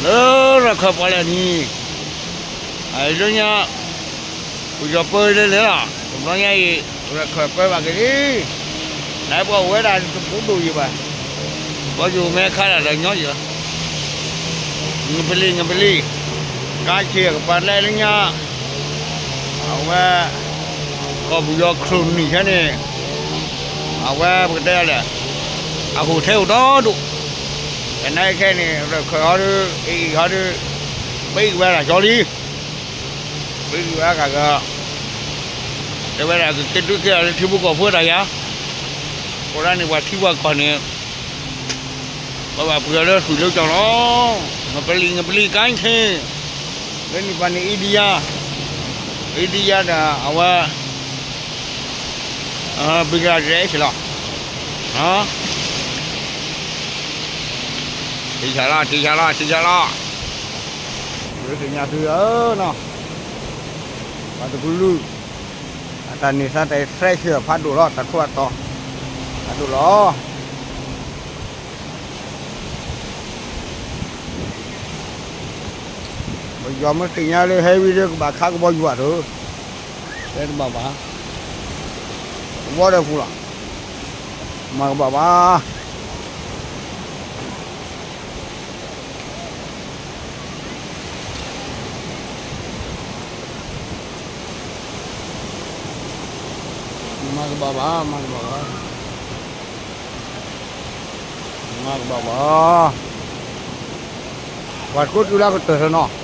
လၢရခၢၣ်ပီၣ်လဲၣ်နံၤ, အလၢညါ, ပယီၤပၢလၢလဲၣ်လီၤ, တဘျီညါအံၤ, ရခၢၣ်ပၢဘၣ်က့ၤလံ, နပှၤအိၣ်ဝဲဒၣ်တပူၤဒိၣ်ယံၤဘၣ်, ပှၤယိၤမဲခါဒၣ်ဒီးညီယံၤ, ငပလံၤ ငပလံၤ, ကါဆံးအကပၤလဲၣ်လၢညါ, အဝဲ, ကီၢ်ပယီၤချိၣ်နံၣ်ခဲန့ၣ်, အဝဲပကတဲလဲၣ်, အဟူးထဲအိၣ်ဒီဒိၣ်, တနံၤခဲန့ၣ် ရခၢၣ်ဟီဒီး အ့ၣ်အ့ၣ်ဟီဒီး, ပအ့ၣ်ဝဲဒၣ်ကၠီလံ, ပအ့ၣ်ဝဲဒၣ်ကဂၤ, တဲဝဲဒၣ်ကက့ၤဒုးက့ၤအီၤလၢထံဖိကီၢ်ဖိတၢ်ယၤ, အဃိဒၣ်န့ၣ် ပှၤထံပှၤကီၢ်န့ၣ် ပဘၣ်ပှ့ၤအီၤလၢဃုာ်လၢကၠီလီၤ, ငပလံၤ ငပလံၤ ကါဆံး, လၢန့ၣ်ပှၤန့ၣ် India, India ဒီးအဝဲ, Bangladesh လီၤ, ထံဆးလီၤ ထံဆးလီၤ ထံဆးလီၤ, လၢသ့ၣ်ညါသုဧၢနီၤ, ပှၤတကလုာ်, အတၢ်န့ၢ်သါတၢ် pressure ဖးဒိၣ်လီၤ တၢ်ထူးအတီၤ, ဖးဒိၣ်လီၤ. ပယီၤမ့ၢ်သ့ၣ်ညါလၢ heavy ဒီး ကဘၣ်ခးကဘီယူၤဘၣ်ဒီး, တဲတဘၣ်ဘၣ်, ကဘီဒီးပူၤလီၤ, မၤကဘၣ်ဘၣ်, မၤကဘၣ်ဘၣ် မၤကဘၣ်ဘၣ်, မၤကဘၣ်ဘၣ်, ပှၤတကိးတုၤလၢကတၢၢ်တနီၤ